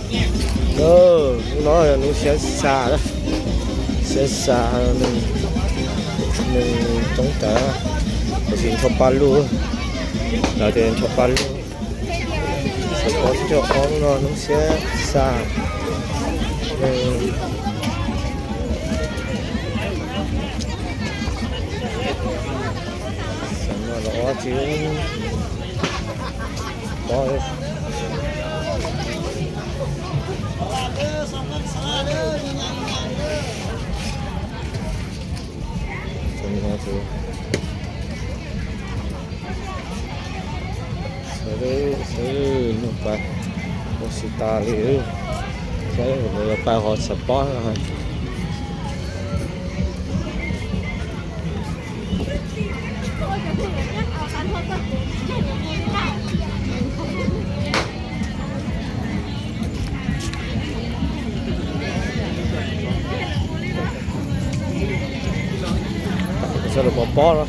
Hnub no yog hnub xiab xya, xiab xya, neeg coob tas, tiam sis ncho pa lug, lawv tias ncho pa lug. Xyoo ob txhiab kaum ob no hnub xiab xya, neeg los ob tsis mob. Xwb, xwb, nug pais ua si tas li, saib lawv pais ho txhais pob no. Sawv daws pov pob no.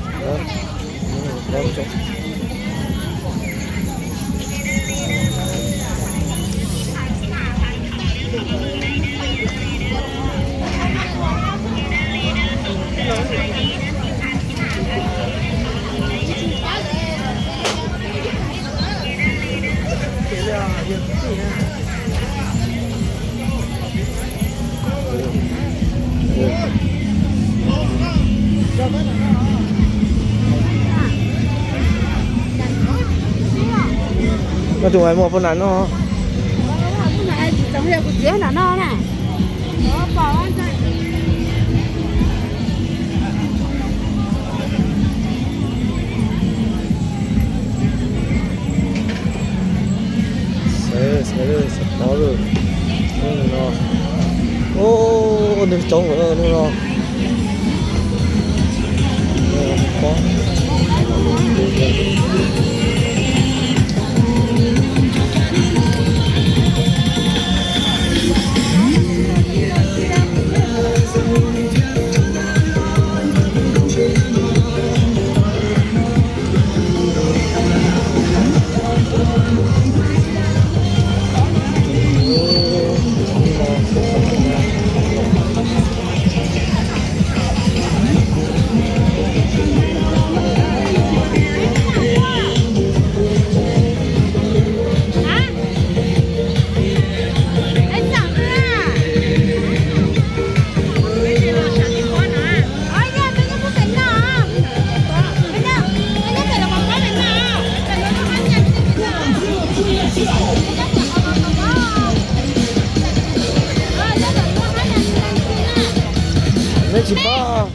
Koj tus maiv muaj phoj nas noj. Xav, xav, xav pov lawm. Hnub no, ua ntej coob lawm hnub no. Nej tsis paub.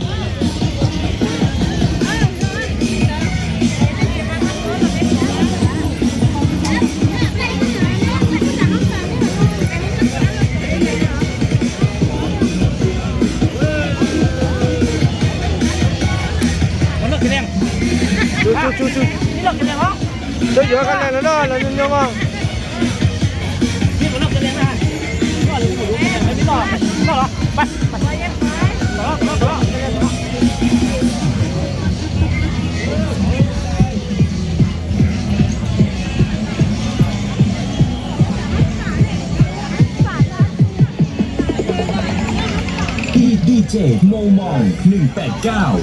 Tsuj, tsuj, tsuj, tsuj. Tsuj yuav koj niam lawv noj, lawv nyob nyob os. DJ Mâu Mòng một bảy không.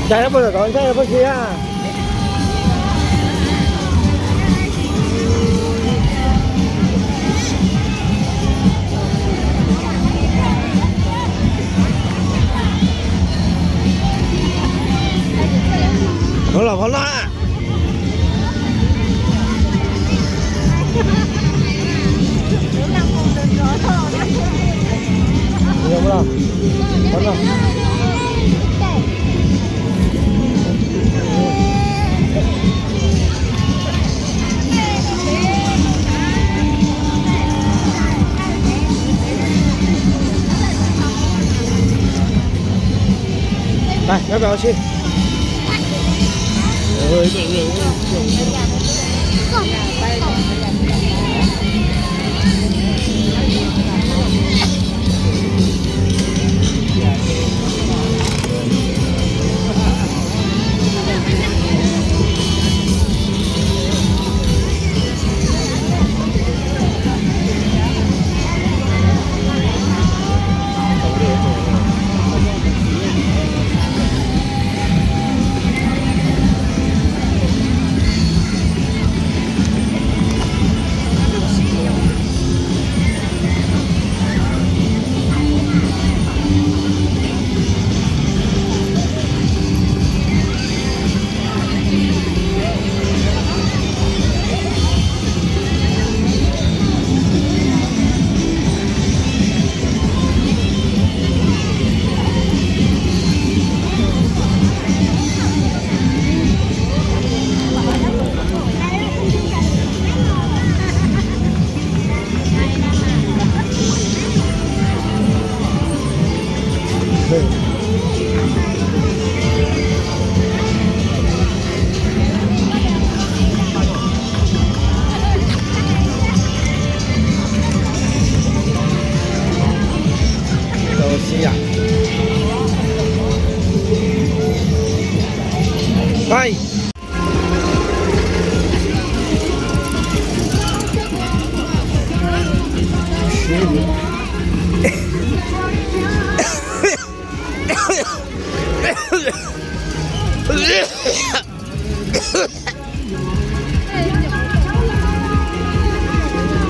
Cas no puas tom ntshai puas tsis a? Hnub los pov noj. Nyob peb ua si.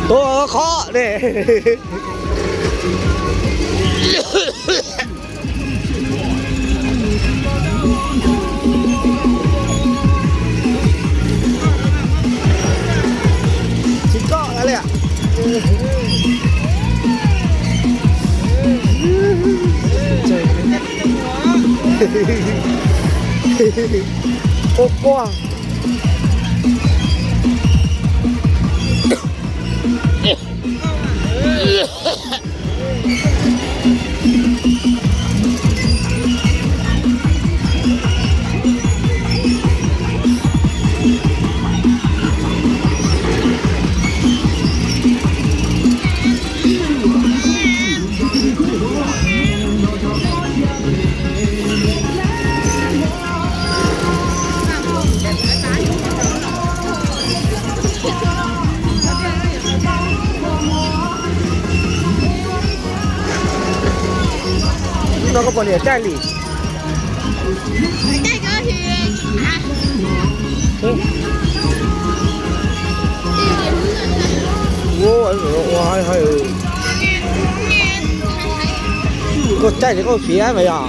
Tuaj qhov ne. Tsis koj li. Quaj quaj. No koj pom niam caij li. Koj caij li koj fiav mas yog.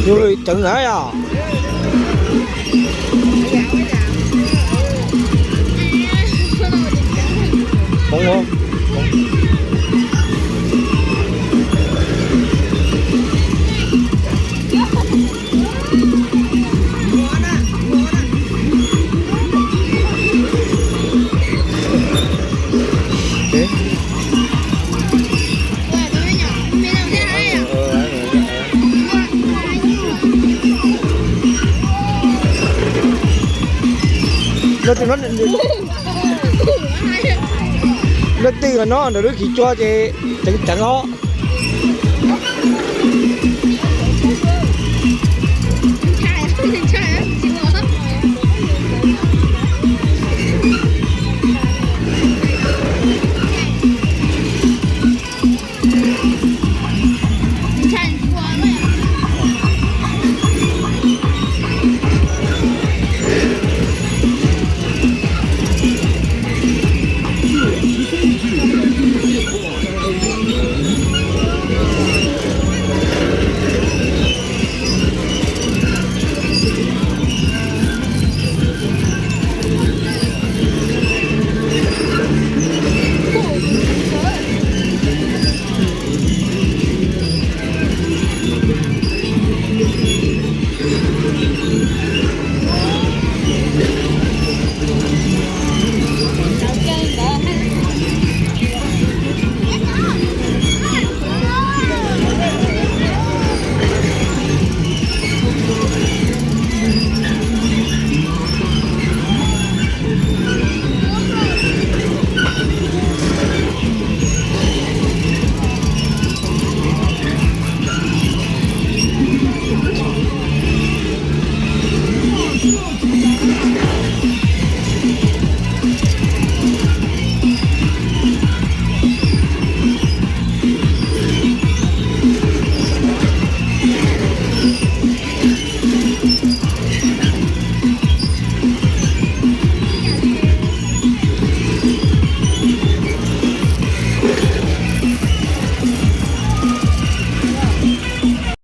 Yus lwm ceev na yog. Leej twg no ntawm lub kis cua ces ceev ceev os.